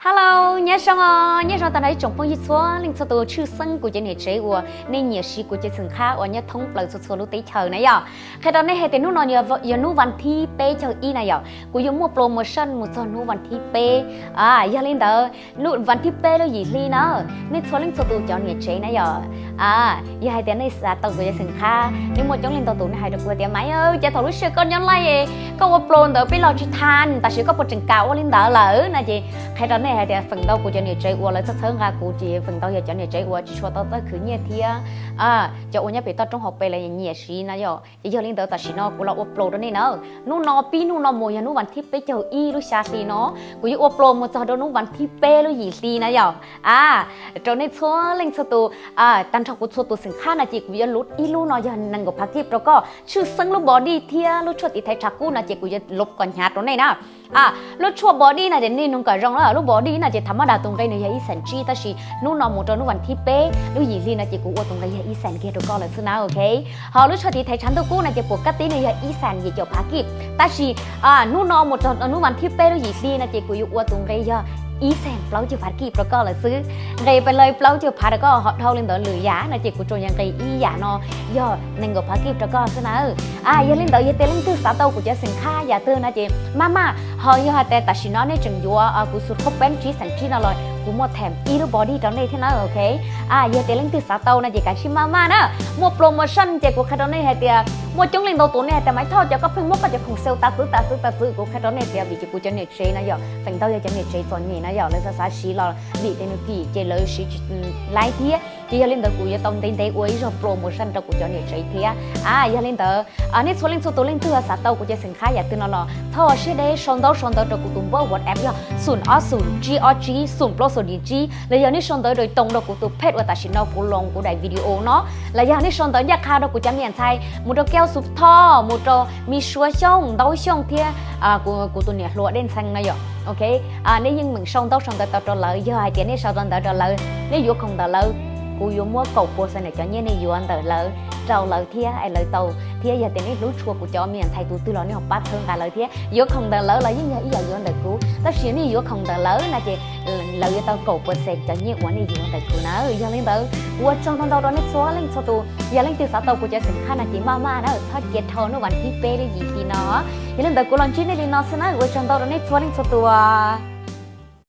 Hello, nyob zoo os, nyob zoo tag nrho ib tsoom phooj ywg txhua leej txhua tus, tshwj xeeb kuv cov niam tsev uas nej nyiam siv kuv cov xwm txheej uas nyob thoob plaws txhua txhua lub teb chaws na yog. Qhia rau nej hais tias hnub no yog hnub vas thib peb caug ib na yog, kuv yuav muaj promotion mus txog hnub vas thib peb. Yog li ntawd, hnub vas thib peb lub yim hli na, nej txhua leej txhua tus cov niam tsev na yog, yog hais tias nej xav tau kuv cov xwm txheej, nej muaj coob leej ntau tus nej hais rau kuv tias, Maiv, cas thaum lub sij hawm koj nyob live, koj ua promo ntawd peb los tsis tau, tam sim koj puas tseem kam ua li ntawd lawm na? Ces qhia rau nej hais tias feem ntau kuv cov niam tsev uas lawv txhawb txhawb nqa kuv ces feem ntau yog cov niam tsev uas tsis tshua tau txawj khwv nyiaj thiab cov ua nyob pem toj roob hauv pes lawv nyiam siv na yog. Ces yog li ntawd tam sim no kuv los ua promo rau nej na. Hnub no pib hnub no mus yog hnub vas thib peb caug ib lub xya hli no, kuv yuav ua promo mus txog rau hnub vas thib peb lub yim hli na yog. A, rau nej txhua leej txhua tus, tag nrho kuv txhua tus xwm txheej no ces kuv yuav luv ib lub no yog nees nkaum phav kib rau koj, tshwj xeeb lub body thiab lub tshuaj tiv thaiv tshav kub no ces kuv yuav luv kom hnyav rau nej na. Lub tshuaj body no ces nej nug kom zoo na, lub body no ces thaum mab das tus nqi nws yog ib xees tsib tab sis hnub no mus rau hnub vas thib peb lub yim hli no ces kuv ua tus nqi yog ib xees kiag rau koj lawm xwb na, ok. Ho lub tshuaj tiv thaiv tshav ntuj kub no ces puas kab tib nws yog ib xees yim caum phav kib, tab sis hnub no mus rau hnub vas thib peb lub yim hli no ces kuv yuav ua tus nqi yog ib xees plaub caug phav kib rau koj lawm xwb. Nqi pes lawv plaub caug phav rau koj, ho dhau li ntawd lwm yam no ces kuv tsuas yog nqi ib yam no yog nees nkaum phav kib rau koj xwb na. Yog li ntawd yog tias leej twg xav tau kuv cov xwm txheej yam twg no ces maj maj, ho yog hais tias tam sim no nej tseem yuav kuv xus khauj peeb tsib xees tsib no los kuv muaj them ib lub body rau nej thiab na, ok. Yog tias leej twg xav tau no ces kav tsij maj maj na. Muaj promotion ces kuv qhia rau nej hais tias muaj coob leej ntau tus nej hais tias Maiv Thoj, cas koj pheej muab koj cov khoom sale tas txwv tas txwv tas txwv? Kuv qhia rau nej tias vim ces kuv cov niam tsev no yog feem ntau yog cov niam tsev txom nyem na yog, lawv xav xav siv los vim tias nws kim ces lawv siv live thiab. Ces yog li ntawd kuv yuav tau ntev ntev ua ib zog promotion rau kuv cov niam tsev thiab. Yog li ntawd nej txhua leej txhua tus leej twg xav tau kuv cov xwm txheej yam twg no los txhob ua siab deb, sau ntaub sau ntawv rau kuv tus npawb WhatsApp yog xoom ob xoom tsib ob tsib xoom plaub xoom yim tsib, los yog nej sau ntawv rau toos rau kuv tus page uas tam sim no kuv los kuv daim video no, los yog nej sau ntawv ncaj qha rau kuv cov me nyuam ntxhais mus rau Kiau Xus Thoj, mus rau Me Suav Xyooj, Ntaub Xyooj thiab kuv tus niam hluas Dej Ntxhee no yom, ok. Nej yeej meem sau ntaub sau ntawv tau rau lawv, yog hais tias nej sau tau ntawv rau lawv, nej yuav khoom ntawm lawv, kuv yuav muab kaum percent cov nyiaj nej yuav ntawm lawv rau lawv thiab es lawv tau thiab. Yog tias nej hlub tshua kuv cov me nyuam ntxhais tus twg los nej ho pab txhawb nqa lawv thiab. Yuav khoom ntawm lawv los yeej yog ib yam yuav ntawm kuv, tab sis nej yuav khoom ntawm lawv no ces lawv yuav tau kaum percent cov nyiaj uas nej yuav ntawm kuv na. Yog li ntawd kuv ua tsaug ntau ntau rau nej txhua leej txhua tus, yog leej twg xav tau kuv cov xwm txheej no ces maj maj na, txhob cia dhau hnub vas thib peb lub yim hli no. Yog li ntawd kuv los ntsib nej li no xwb na, ua tsaug ntau rau nej txhua leej txhua tus.